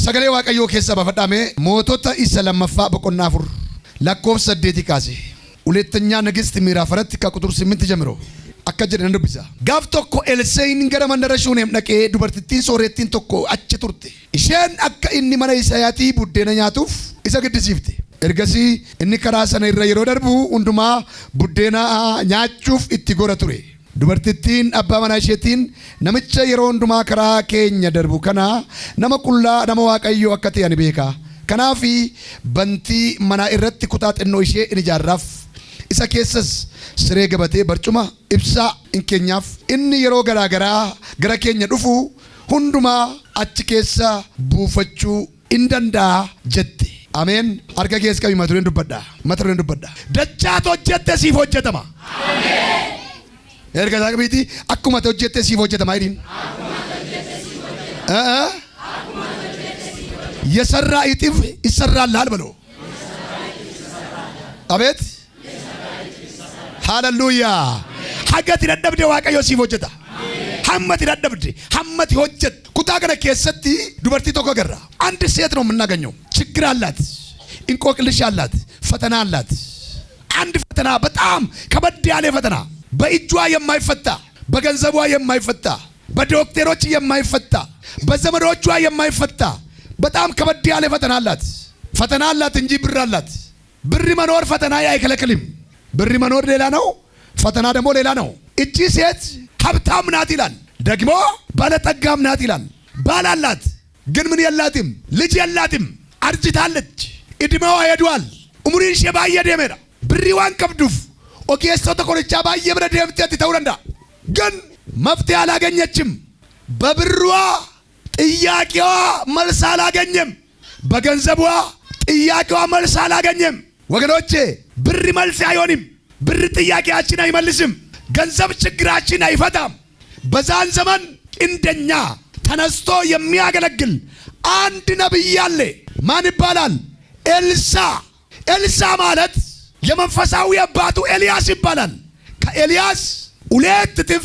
Sagalee Waaqayyoo keessaa baafadhaame Mootota isa lammaffaa boqonnaa 4 lakkoofsa 8 kaase. ሁለተኛ ነገሥት ምዕራፍ 4 ከቁጥር 8 ጀምሮ akka jedhe nan dubbisa. Gaaf tokko Elsaa'iin gara mandara Shuuneem dhaqee dubartittiin soorettiin tokko achi turte. Isheen akka inni mana isaatii buddeena nyaatuuf isa giddisiifte. Ergasii inni karaa sana irra yeroo darbu hundumaa buddeena nyaachuuf itti gora ture. Dubartittiin abbaa manaa isheetiin, "Namicha yeroo hundumaa karaa keenya darbu kana nama qullaa nama Waaqayyoo akka ta'e ani beeka. Kanaaf bantii manaa irratti kutaa xinnoo ishee in ijaarraaf. Isa keessas siree gabatee, barcuma, ibsaa in keenyaaf. Inni yeroo garaa garaa gara keenya dhufu hundumaa achi keessa buufachuu in danda'a" jette. Ameen. Harka keessa qabi, mata dureen dubbadha. Mata dureen dubbadha. Dachaatu hojjette siif hojjetama. Erga isaa qabiiti, "Akkuma ati hojjette siif hojjetama" jedhiin. የሰራ እጥፍ ይሰራልሃል በለው። አቤት ሃሌሉያ። Haga ati dadhabde Waaqayyo siif hojjeta. Hamma ati dadhabde, hamma ati hojjette. Kutaa kana keessatti dubartii tokko agarra. አንድ ሴት ነው የምናገኘው። ችግር አላት፣ እንቆቅልሽ አላት፣ ፈተና አላት። አንድ ፈተና፣ በጣም ከበድ ያለ ፈተና፣ በእጇ የማይፈታ፣ በገንዘቧ የማይፈታ፣ በዶክተሮች የማይፈታ፣ በዘመዶቿ የማይፈታ በጣም ከበድ ያለ ፈተና አላት። ፈተና አላት እንጂ ብር አላት። ብር መኖር ፈተና አይከለክልም። ብር መኖር ሌላ ነው፣ ፈተና ደግሞ ሌላ ነው። እቺ ሴት ሀብታም ናት ይላል፣ ደግሞ ባለጠጋም ናት ይላል። ባል አላት፣ ግን ምን የላትም? ልጅ የላትም። አርጅታለች፣ እድሜዋ ሄዷል። Umuriin ishee baay'ee deemeera. Birrii waan qabduuf ogeessota qorichaa baay'ee bira deemteetti ta'uu danda'a. ግን መፍትሄ አላገኘችም። በብሯ ጥያቄዋ መልስ አላገኘም። በገንዘቧ ጥያቄዋ መልስ አላገኘም። ወገኖቼ፣ ብር መልስ አይሆንም። ብር ጥያቄያችን አይመልስም። ገንዘብ ችግራችን አይፈታም። በዛን ዘመን እንደኛ ተነስቶ የሚያገለግል አንድ ነቢይ አለ። ማን ይባላል? ኤልሳ። ኤልሳ ማለት የመንፈሳዊ አባቱ ኤልያስ ይባላል። ከኤልያስ 2 እጥፍ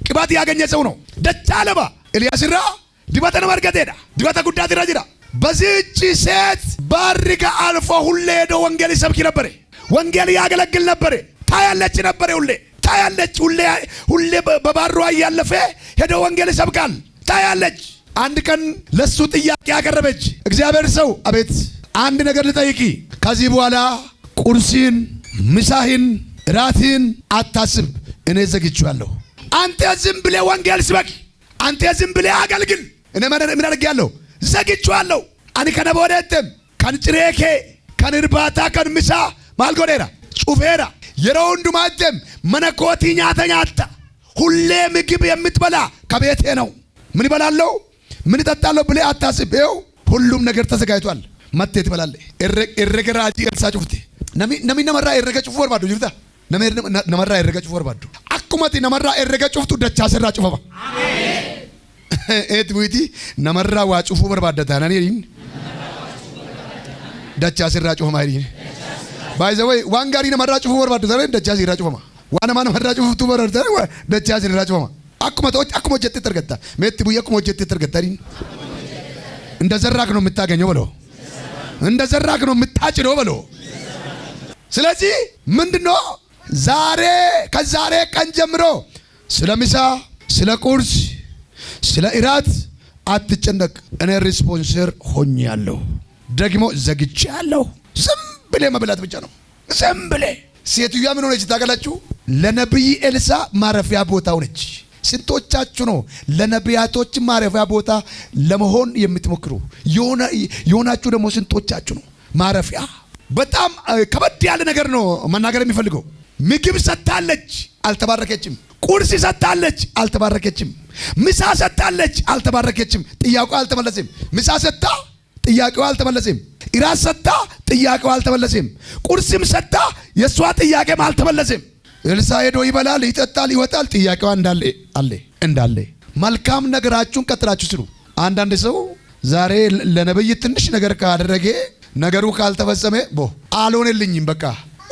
ቅባት ያገኘ ሰው ነው። Dachaa lama Eliyaas irraa dibata nama argateedha. Dibata guddaatu irra jira. በዚህች ሴት በር ጋ አልፎ ሁሌ ሄዶ ወንጌል ይሰብክ ነበር። ወንጌል ያገለግል ነበር። ታያለች ነበር፣ ሁሌ ታያለች። ሁሌ ሁሌ በበሯ እያለፈ ሄዶ ወንጌል ይሰብካል። ታያለች። አንድ ቀን ለሱ ጥያቄ ያቀረበች፣ "እግዚአብሔር ሰው፣" "አቤት።" "አንድ ነገር ልጠይቅ። ከዚህ በኋላ ቁርስህን፣ ምሳህን፣ እራትህን አታስብ። እኔ ዘግቼዋለሁ። አንተ ዝም ብለህ ወንጌል ስበክ። አንተ ዝም ብለህ አገልግል። እኔ ምን አድርጌያለሁ? ዘግቼዋለሁ። Ani kana boodeettem kan ciree kee, kan irbaataa, kan misaa maal godheera? Cufeera. Yeroo hundumaattem mana kootii nyaata nyaatta. ሁሌ ምግብ የምትበላ ከቤቴ ነው። ምን እበላለሁ፣ ምን እጠጣለሁ ብለህ አታስብ። ይኸው ሁሉም ነገር ተዘጋጅቷል። መጥተህ ትበላለህ።" Herrega raajii Elsaa cufte. Namni namarraa herrega cufuu barbaadu jirta? Namni namarraa herrega cufuu barbaadu. Akkuma ati namarraa herrega cuftu dachaa sirraa cufama. Eeti buiti, namarraa waa cufuu barbaadda taanaan jedhiin, dachaa sirraa cufama jedhiin. By the way, waan gaarii namarraa cufuu barbaaddu taanaan dachaa sirraa cufama. Waan namaa namarraa cufuu barbaaddu taanaan dachaa sirraa cufama. Akkuma ta'u, akkuma hojjettetti argatta. Meetti bu'ii, akkuma hojjettetti argatta jedhiin. እንደ ዘራክ ነው የምታገኘው በለው። እንደ ዘራክ ነው የምታጭደው በለው። ስለዚህ ምንድነው፣ ዛሬ ከዛሬ ቀን ጀምሮ ስለ ምሳ፣ ስለ ቁርስ፣ ስለ እራት አትጨነቅ። እኔ sponsor ሆኛለሁ፣ ደግሞ ዘግቼአለሁ። ዝም ብለህ መብላት ብቻ ነው። ዝም ብለህ። ሴትዮዋ ምን ሆነች ታውቃላችሁ? ለነቢይ ኤልሳ ማረፊያ ቦታ ሆነች። ስንቶቻችሁ ነው ለነቢያቶች ማረፊያ ቦታ ለመሆን የምትሞክሩ? የሆናችሁ ደግሞ ስንቶቻችሁ ነው ማረፊያ? በጣም ከበድ ያለ ነገር ነው መናገር የሚፈልገው። ምግብ ሰጥታለች፣ አልተባረከችም። ቁርስ ሰጥታለች፣ አልተባረከችም። ምሳ ሰጥታለች፣ አልተባረከችም። ጥያቄው አልተመለሰም። ምሳ ሰጥታ ጥያቄው አልተመለሰም። እራት ሰጥታ ጥያቄው አልተመለሰም። ቁርስም ሰጥታ የእሷ ጥያቄም አልተመለሰም። ኤልሳ ሄዶ ይበላል፣ ይጠጣል፣ ይወጣል። ጥያቄዋ እንዳለ አለ እንዳለ። መልካም ነገራችሁን ቀጥላችሁ ስሩ። አንዳንድ ሰው ዛሬ ለነብይ ትንሽ ነገር ካደረገ ነገሩ ካልተፈጸመ ቦ አልሆነልኝም፣ በቃ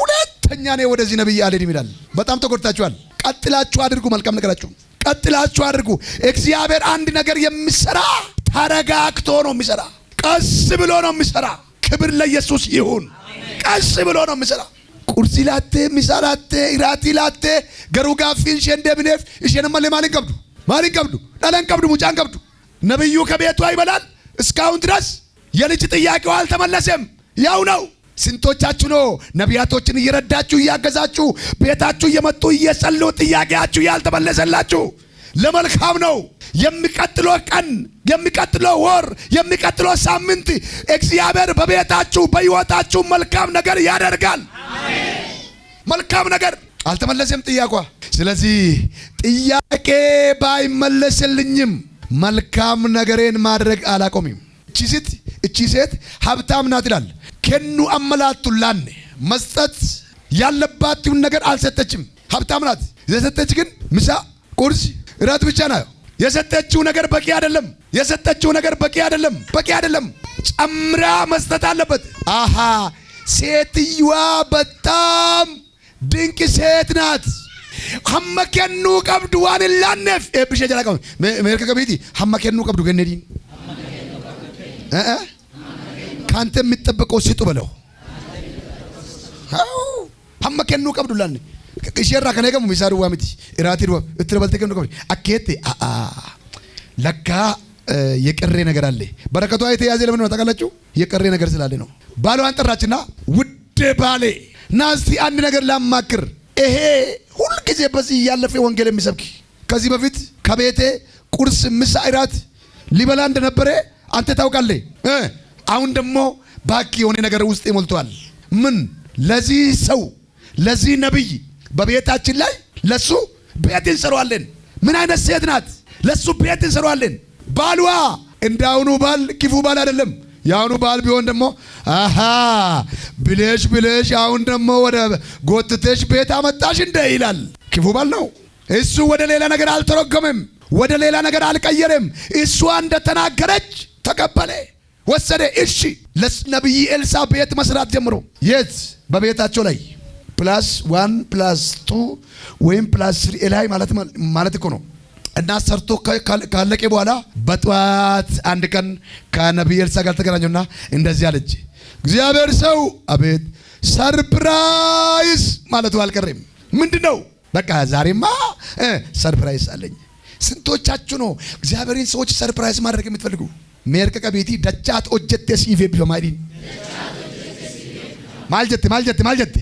ሁለተኛ እኔ ወደዚህ ነብይ አልሄድም ይላል። በጣም ተጎድታችኋል። ቀጥላችሁ አድርጉ። መልካም ነገራችሁ ቀጥላችሁ አድርጉ። እግዚአብሔር አንድ ነገር የሚሰራ ተረጋግቶ ነው የሚሰራ። ቀስ ብሎ ነው የሚሰራ። ክብር ለኢየሱስ ይሁን። ቀስ ብሎ ነው የሚሰራ። ቁርሲ laatte፣ ምሳ laatte፣ iraatii laatte garuu gaaffiin isheen deebineef isheen ammallee maal hin qabdu? Maal hin qabdu? Dhala hin qabdu, mucaa hin qabdu። ነብዩ ከቤቷ ይበላል። እስካሁን ድረስ የልጅ ጥያቄው አልተመለሰም። ያው ነው። ስንቶቻችሁ ነው ነቢያቶችን እየረዳችሁ እያገዛችሁ ቤታችሁ እየመጡ እየጸለዩ ጥያቄያችሁ ያልተመለሰላችሁ? ለመልካም ነው። የሚቀጥለው ቀን፣ የሚቀጥለው ወር፣ የሚቀጥለው ሳምንት እግዚአብሔር በቤታችሁ በሕይወታችሁ መልካም ነገር ያደርጋል። መልካም ነገር አልተመለሰም ጥያቄዋ። ስለዚህ ጥያቄ ባይመለስልኝም መልካም ነገሬን ማድረግ አላቆምም። እቺ ሴት ሀብታም ናት ይላል። Kennuu amma laattu laanne መስጠት ያለባትን ነገር አልሰጠችም። ሀብታም ናት። የሰጠች ግን ምሳ፣ ቁርስ፣ እራት ብቻ ነው። የሰጠችው ነገር በቂ አይደለም። የሰጠችው ነገር በቂ አይደለም። በቂ አይደለም። ጨምራ መስጠት አለበት። አሃ፣ ሴትየዋ በጣም ድንቅ ሴት ናት። Hamma kennuu qabdu waan hin laanneef eebbishee jala qabu. Meerka qabiiti hamma kennuu qabdu kennediin ከአንተ የሚጠበቀው ስጡ በለው። Hamma kennuu qabdu laanne isheerraa kan eegamu misaa duwwaa miti, iraatii duwwaa itti dabaltee kennuu qabdi. Akkeetti ለካ የቀረ ነገር አለ። በረከቷ የተያዘ ለምን ነው ታውቃላችሁ? የቀረ ነገር ስላለ ነው። ባሏን ጠራችና ውድ ባሌ ና እስቲ አንድ ነገር ላማክር። ይሄ ሁልጊዜ በዚህ እያለፈ ወንጌል የሚሰብክ ከዚህ በፊት ከቤቴ ቁርስ፣ ምሳ፣ እራት ሊበላ እንደነበረ አንተ ታውቃለህ። አሁን ደግሞ ባክ የሆነ ነገር ውስጥ ሞልቷል። ምን ለዚህ ሰው ለዚህ ነብይ በቤታችን ላይ ለሱ ቤት እንሰራዋለን። ምን አይነት ሴት ናት? ለሱ ቤት እንሰራዋለን። ባሏ እንደ አሁኑ ባል ክፉ ባል አይደለም። የአሁኑ ባል ቢሆን ደግሞ አሃ ብለሽ ብለሽ አሁን ደግሞ ወደ ጎትተሽ ቤት አመጣሽ እንደ ይላል። ክፉ ባል ነው እሱ። ወደ ሌላ ነገር አልተረጎመም፣ ወደ ሌላ ነገር አልቀየረም። እሷ እንደተናገረች ተቀበለ፣ ወሰደ። እሺ፣ ለነቢይ ኤልሳ ቤት መስራት ጀምሮ የት በቤታቸው ላይ +1 +2 ወይም +3 ኤላይ ማለት እኮ ነው። እና ሰርቶ ካለቀ በኋላ በጠዋት አንድ ቀን ከነቢይ ኤልሳ ጋር ተገናኙና እንደዚህ አለች። እግዚአብሔር ሰው አቤት፣ surprise ማለቱ አልቀረም። ምንድን ነው? በቃ ዛሬማ surprise አለኝ። ስንቶቻችሁ ነው እግዚአብሔርን ሰዎች surprise ማድረግ የምትፈልጉ? Meerqa qabeetii dachaat hojjette siif eebbifama jedhiin. Maal jette, maal jette, maal jette?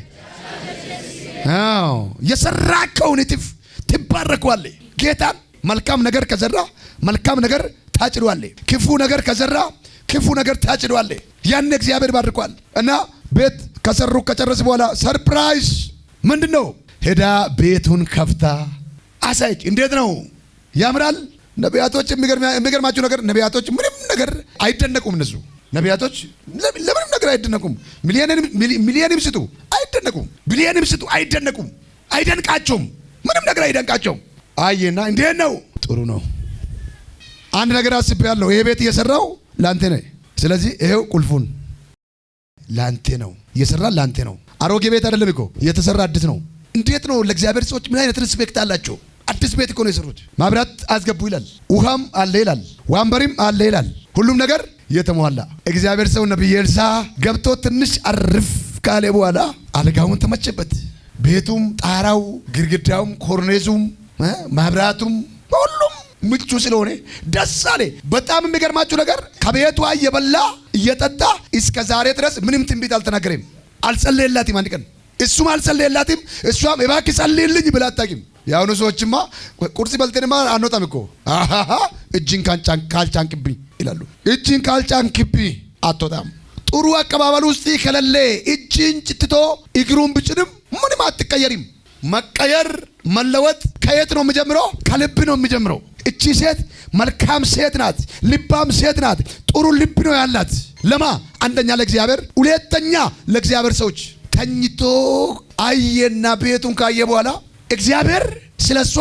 አዎ፣ የሰራከውን እጥፍ ትባረከዋለህ። ጌታን መልካም ነገር ከዘራ መልካም ነገር ታጭደዋለህ። ክፉ ነገር ከዘራ ክፉ ነገር ታጭደዋለህ። ያን እግዚአብሔር ባርኳል። እና ቤት ከሰሩ ከጨረሱ በኋላ surprise ምንድን ነው? ሄዳ ቤቱን ከፍታ አሳየች። እንዴት ነው? ያምራል። ነቢያቶች፣ የሚገርማችሁ ነገር ነቢያቶች ምንም ነገር አይደነቁም። እነሱ ነቢያቶች ለምንም ነገር አይደነቁም። ሚሊየንም ስጡ አይደነቁም። ቢሊየንም ስጡ አይደነቁም። አይደንቃቸውም። ምንም ነገር አይደንቃቸውም። አየና እንዴት ነው? ጥሩ ነው። አንድ ነገር አስቤያለሁ። ይሄ ቤት እየሰራው ላንተ ነው። ስለዚህ ይሄው ቁልፉን ላንተ ነው፣ እየሰራ ላንተ ነው። አሮጌ ቤት አይደለም እኮ፣ የተሰራ አዲስ ነው። እንዴት ነው? ለእግዚአብሔር ሰዎች ምን አይነት respect አላቸው? አዲስ ቤት እኮ ነው የሰሩት። ማብራት አስገቡ ይላል፣ ውሃም አለ ይላል፣ ወንበርም አለ ይላል። ሁሉም ነገር የተሟላ። እግዚአብሔር ሰው ነቢይ ኤልሳ ገብቶ ትንሽ አርፍ ካለ በኋላ አልጋውን ተመቸበት። ቤቱም፣ ጣራው፣ ግድግዳውም፣ ኮርኔሱም፣ መብራቱም ሁሉም ምቹ ስለሆነ ደስ አለ። በጣም የሚገርማችሁ ነገር ከቤቷ እየበላ እየጠጣ እስከ ዛሬ ድረስ ምንም ትንቢት አልተናገረም። አልጸለየላትም። አንድ ቀን እሱም አልጸለየላትም። እሷም እባክህ ጸልይልኝ ብላ አታውቅም። የአሁኑ ሰዎችማ ቁርስ በልተንማ አንወጣም እኮ፣ እጅን ካልጫንክብኝ ይላሉ። እጅን ካልጫንክብኝ አትወጣም። ጥሩ አቀባበል ውስጥ ከሌለ እጅን ትቶ እግሩን ብጭንም ምንም አትቀየሪም። መቀየር መለወጥ ከየት ነው የሚጀምረው? ከልብ ነው የሚጀምረው። እቺ ሴት መልካም ሴት ናት፣ ልባም ሴት ናት። ጥሩ ልብ ነው ያላት። ለማ አንደኛ ለእግዚአብሔር፣ ሁለተኛ ለእግዚአብሔር ሰዎች። ተኝቶ አየና ቤቱን ካየ በኋላ እግዚአብሔር ስለ እሷ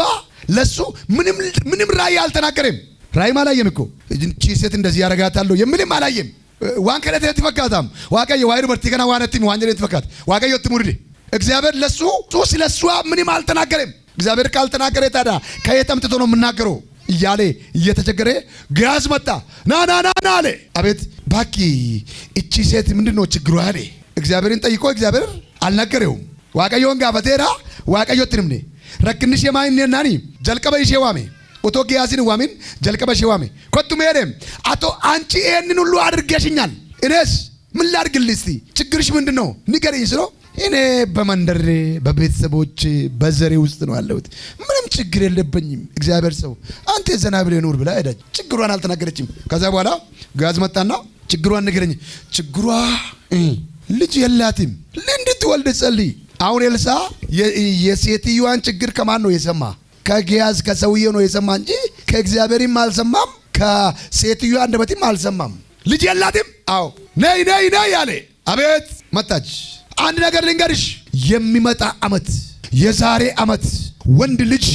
ለሱ ምንም ምንም ራእይ አልተናገረም። ራእይም አላየም እኮ፣ እቺ ሴት እንደዚህ ያደርጋታለሁ የሚልም አላየም። Waan kadhate itti fakkaatam Waaqayyo waa'ee dubartii kanaa waan itti waan jedhe itti fakkaata Waaqayyo itti murde እግዚአብሔር ለሱ ስለ እሷ ምንም አልተናገረም። እግዚአብሔር ካልተናገረ ታዲያ ከየት አምጥቶ ነው የምናገረው? እያለ እየተቸገረ ግያዝ መጣ። ና ና ና ና አለ። አቤት ባኪ እቺ ሴት ምንድን ነው ችግሯ አለ። እግዚአብሔርን ጠይቆ እግዚአብሔር አልነገረውም። Waaqayyoon gaafateera, Waaqayyotti himne. Rakkinni ishee maa inni jennaani jalqaba ishee waame. Otoo Giyaasin hin waamin jalqaba ishee waame. Kottu mee jedhe አቶ አንቺ ይሄንን ሁሉ አድርገሽኛል፣ እኔስ ምን ላድርግልሽ? እስቲ ችግርሽ ምንድን ነው ንገሪኝ ስለው እኔ በመንደሬ በቤተሰቦቼ በዘሬ ውስጥ ነው ያለሁት፣ ምንም ችግር የለብኝም። እግዚአብሔር ሰው አንተ ዘና ብለህ ኑር ብላ ሄደች። ችግሯን አልተናገረችም። ከዛ በኋላ ግያዝ መጣና ችግሯን ንገረኝ። ችግሯ ልጅ የላትም፣ እንድትወልድ ጸልይ። አሁን ኤልሳ የሴትዮዋን ችግር ከማን ነው የሰማ? ከግያዝ ከሰውዬው ነው የሰማ እንጂ ከእግዚአብሔርም አልሰማም፣ ከሴትዮዋ አንደበትም አልሰማም። ልጅ የላትም። አዎ ነይ ነይ ነይ አለ። አቤት መጣች። አንድ ነገር ልንገርሽ፣ የሚመጣ አመት የዛሬ አመት ወንድ ልጅ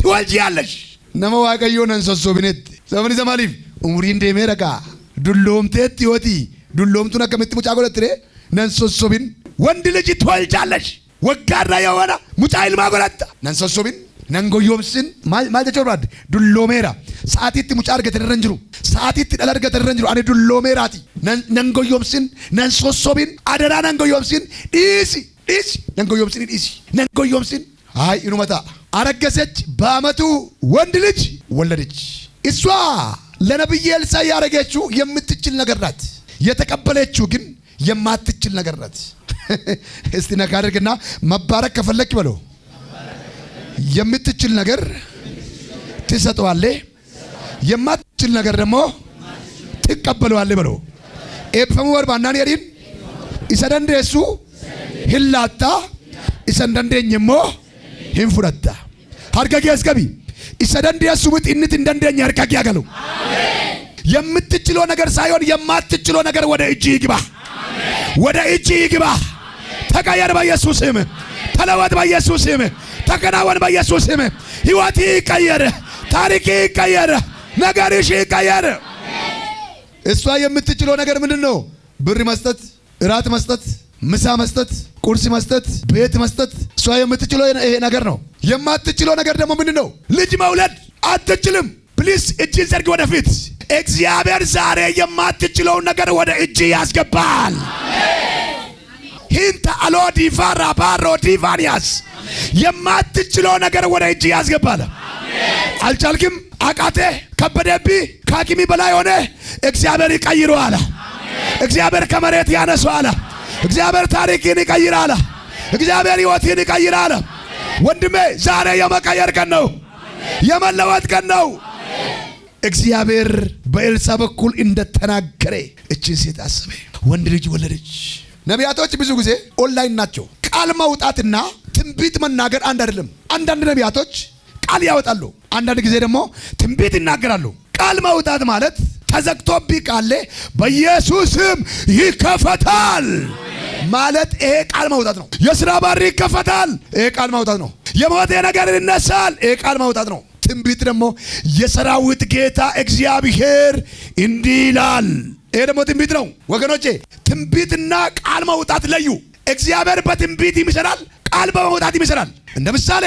ትወልጂያለሽ። Nama Waaqayyoon hin sossobinetti sababni isaa maaliif umuriin deemee ragaa dulloomteetti yooti dulloomtuun akkamitti mucaa godhattire nan sossobin ወንድ ልጅ ትወልጃለሽ ወጋራ የሆነ mucaa ilmaa godhatta nan sossobin nan goyyomsin maal jechuu barbaadde dulloomeera sa'aatiitti mucaa argatan irra hin jiru sa'aatiitti dhala argatan irra hin jiru ani dulloomeeraati nan goyyomsin nan sossobin adaraa nan goyyomsin dhiisi dhiisi nan goyyomsin dhiisi nan goyyomsin አይ inuma ta'a አረገዘች። በአመቱ ወንድ ልጅ ወለደች። እሷ ለነብይ ኤልሳ ያደረገችው የምትችል ነገር ናት። የተቀበለችው ግን የማትችል ነገር ናት። እስቲ ነካ አድርግና መባረክ ከፈለክ በለው የምትችል ነገር ትሰጠዋለህ፣ የማትችል ነገር ደግሞ ትቀበለዋለህ በለው። Eebbifamuu barbaannaan jedhin isa dandeessu hin laatta, isa hin dandeenye immoo hin fudhatta. Harka kee as qabi. Isa dandeessu miti inni hin dandeenye harka kee galu. የምትችለው ነገር ሳይሆን የማትችለው ነገር ወደ እጅ ይግባ፣ ወደ እጅ ይግባ። ተቀየር በኢየሱስ ስም፣ ተለወጥ በኢየሱስ ስም፣ ተከናወን በኢየሱስ ስም። ህይወት ይቀየር፣ ታሪክ ይቀየር፣ ነገርሽ ይቀየር። እሷ የምትችለው ነገር ምንድን ነው? ብር መስጠት፣ እራት መስጠት፣ ምሳ መስጠት፣ ቁርስ መስጠት፣ ቤት መስጠት። እሷ የምትችለው ይሄ ነገር ነው። የማትችለው ነገር ደግሞ ምንድን ነው? ልጅ መውለድ አትችልም። Please እጅን ዘርግ ወደፊት። እግዚአብሔር ዛሬ የማትችለውን ነገር ወደ እጅ ያስገባል። ሂንተ አሎ ዲቫራ ባሮ ዲቫኒያስ የማትችለው ነገር ወደ እጅ ያስገባል። አልቻልክም፣ አቃቴ፣ ከበደብህ፣ ከአቅሚ በላይ ሆነ። እግዚአብሔር ይቀይረዋል። እግዚአብሔር ከመሬት ያነሳዋል። እግዚአብሔር ታሪክን ይቀይራል። እግዚአብሔር ሕይወትን ይቀይራል። ወንድሜ ዛሬ የመቀየር ቀን ነው፣ የመለወጥ ቀን ነው። እግዚአብሔር በኤልሳ በኩል እንደተናገረ እችን ሴት አሰበ፣ ወንድ ልጅ ወለደች። ነቢያቶች ብዙ ጊዜ ኦንላይን ናቸው። ቃል ማውጣትና ትንቢት መናገር አንድ አይደለም። አንዳንድ ነቢያቶች ቃል ያወጣሉ፣ አንዳንድ ጊዜ ደግሞ ትንቢት ይናገራሉ። ቃል ማውጣት ማለት ተዘግቶብህ ካለ በኢየሱስ ስም ይከፈታል ማለት ይሄ ቃል ማውጣት ነው። የስራ በር ይከፈታል፣ ይሄ ቃል ማውጣት ነው። የሞተ ነገር ይነሳል፣ ይሄ ቃል ማውጣት ነው። ትንቢት ደግሞ የሰራዊት ጌታ እግዚአብሔር እንዲህ ይላል። ይሄ ደግሞ ትንቢት ነው ወገኖቼ። ትንቢትና ቃል ማውጣት ለዩ። እግዚአብሔር በትንቢት ይሰራል፣ ቃል በማውጣት ይሰራል። እንደ ምሳሌ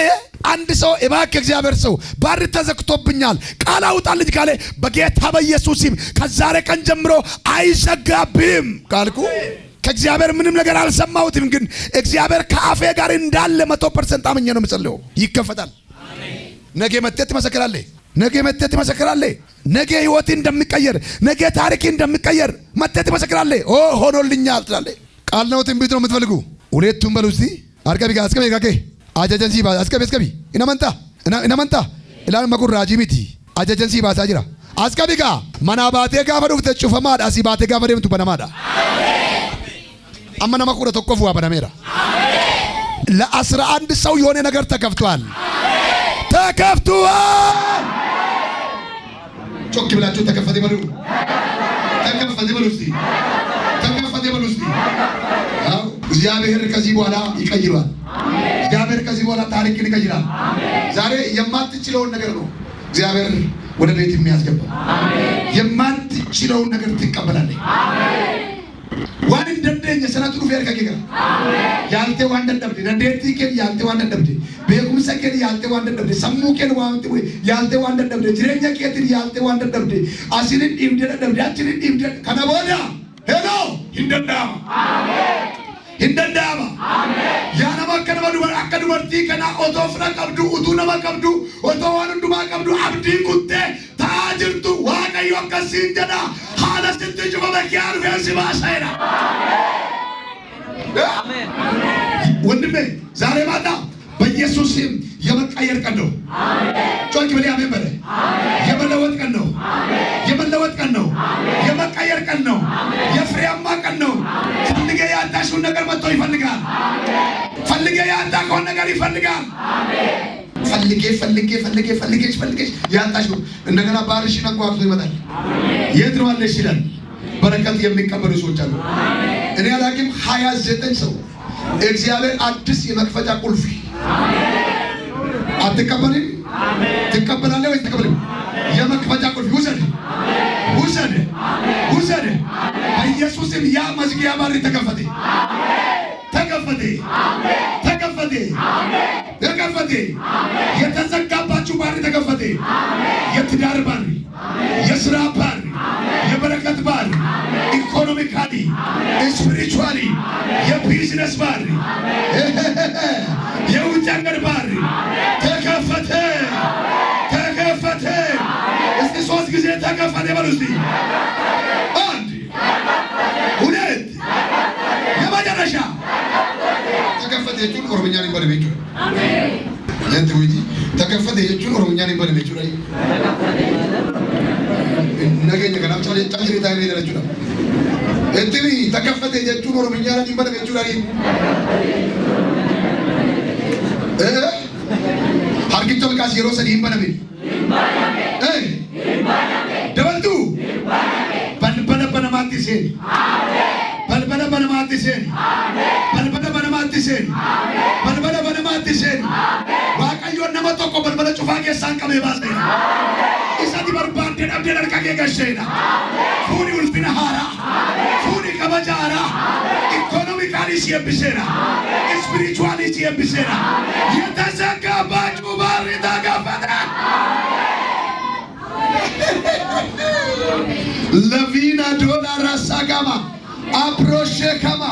አንድ ሰው እባክህ እግዚአብሔር ሰው በር ተዘግቶብኛል ቃል አውጣልኝ ካለ በጌታ በኢየሱስ ስም ከዛሬ ቀን ጀምሮ አይዘጋብህም ካልኩ ከእግዚአብሔር ምንም ነገር አልሰማሁትም፣ ግን እግዚአብሔር ከአፌ ጋር እንዳለ 100% አምኜ ነው የምጸልየው። ይከፈታል። ነገ መጥተህ ትመሰክራለህ። ነገ መጥተህ ትመሰክራለህ። ነገ ህይወት እንደሚቀየር፣ ነገ ታሪክ እንደሚቀየር መጥተህ ትመሰክራለህ። ኦ ሆኖልኛል ትላለህ። ቃል ነው ትንቢት ነው የምትፈልጉ? ሁለቱም በሉ እስቲ። አርቀቢ አስቀቢ ጋኬ ajajansi baasa asqabi asqabi in amantaa in amantaa ilaal makur raajii miti ajajansi baasaa jira asqabi gaa manaa baatee gaafa dhufte cufamaadha asii baatee gaafa deemtu banamaadha amma nama 11 waa banameera ለ11 ሰው የሆነ ነገር ተከፍቷል ተከፍቷል። ጮክ ብላችሁ ተከፈተ በሉ፣ ተከፈተ በሉ እስቲ፣ ተከፈተ በሉ እስቲ። አዎ እግዚአብሔር ከዚህ በኋላ ይቀይራል። እግዚአብሔር ከዚህ በኋላ ታሪክን ይቀይራል። ዛሬ የማትችለውን ነገር ነው እግዚአብሔር ወደ ቤት የሚያስገባ። የማትችለውን ነገር ትቀበላለህ። Waan hin dandeenye sanatu dhufee harka kee gala. Yaaltee waan dadhabde, dandeettii kee yaaltee waan dadhabde, beekumsa kee yaaltee waan dadhabde, sammuu kee waan yaaltee waan dadhabde, jireenya keetiin yaaltee waan dadhabde, asiin dhiibdee dadhabde, achiin dhiibdee, kana booda hello, hin danda'ama. Hin danda'ama. Yaa nama, akka nama dubar akka dubartii kanaa otoo fira qabdu, utuu nama qabdu, otoo waan hundumaa qabdu, abdii kuttee ta'aa jirtu, Waaqayyo akkasiin jedha, haala sitti cufame kee dhufee si baaseera. ወንድሜ፣ ዛሬ ማታ በኢየሱስ ስም የመቀየር ቀን ነው። ጮክ በል አሜን በለ። የመለወጥ ቀን ነው። የመለወጥ ቀን ነው። የመቀየር ቀን ነው። የፍሬያማ ቀን ነው። ፈልገህ ያጣሽውን ነገር መጥቶ ይፈልጋል። ፈልገህ ያጣኸውን ነገር ይፈልጋል። ፈልጌ ፈልጌ ፈልጌ ፈልጌሽ ፈልጌሽ ያጣሽው እንደገና ባርሽን አንኳኩቶ ይመጣል። የት ነው አለሽ ይላል። በረከት የሚቀበሉ ሰዎች አሉ። እኔ አላውቅም። 29 ሰው እግዚአብሔር አዲስ የመክፈቻ ቁልፍ አትቀበልም? ትቀበላለህ ወይ ትቀበልም? የመክፈቻ ቁልፍ ውሰድ፣ ውሰድ፣ ውሰድ። በኢየሱስም ያ መዝጊያ በር ተከፈተ፣ ተከፈተ፣ ተከፈተ፣ ተከፈተ። የተዘጋባችሁ በር ተከፈተ። የትዳር በር፣ የስራ በር፣ የበረከት በር፣ economically, spiritually፣ የ business በር፣ የውጭ ሀገር በር ተከፈተ፣ ተከፈተ። እስቲ ሶስት ጊዜ ተከፈተ በሉ እስቲ። አንድ፣ ሁለት፣ የመጨረሻ ተከፈተ jechuun Oromiyaan hin baname jechuudha. Yanti wuyti ተከፈተ jechuun Oromiyaan hin baname jechuudha. Nageenya kanaaf calee calee taa'ee jira jechuudha. Itti ተከፈተ jechuun Oromiyaan hin baname jechuudha. Harkicha ol kaasi, yeroo sadii, hin baname. Dabaltuu balbala banamaatti seeni. Balbala banamaatti seeni. Balbala banamaatti seeni. Balbala banamaatti seeni. Waaqayyoon nama tokko balbala cufaa keessaan qabee baaseera. Isati barbaadde dhabdee harka kee gasheera. Fuuni ulfina haaraa. Fuuni kabaja haaraa. Economically si eebbiseera. Spiritually si eebbiseera. የተዘጋባችሁ በር ተከፈተ። ለቪና ዶላር ራሳጋማ አፕሮሼ ከማ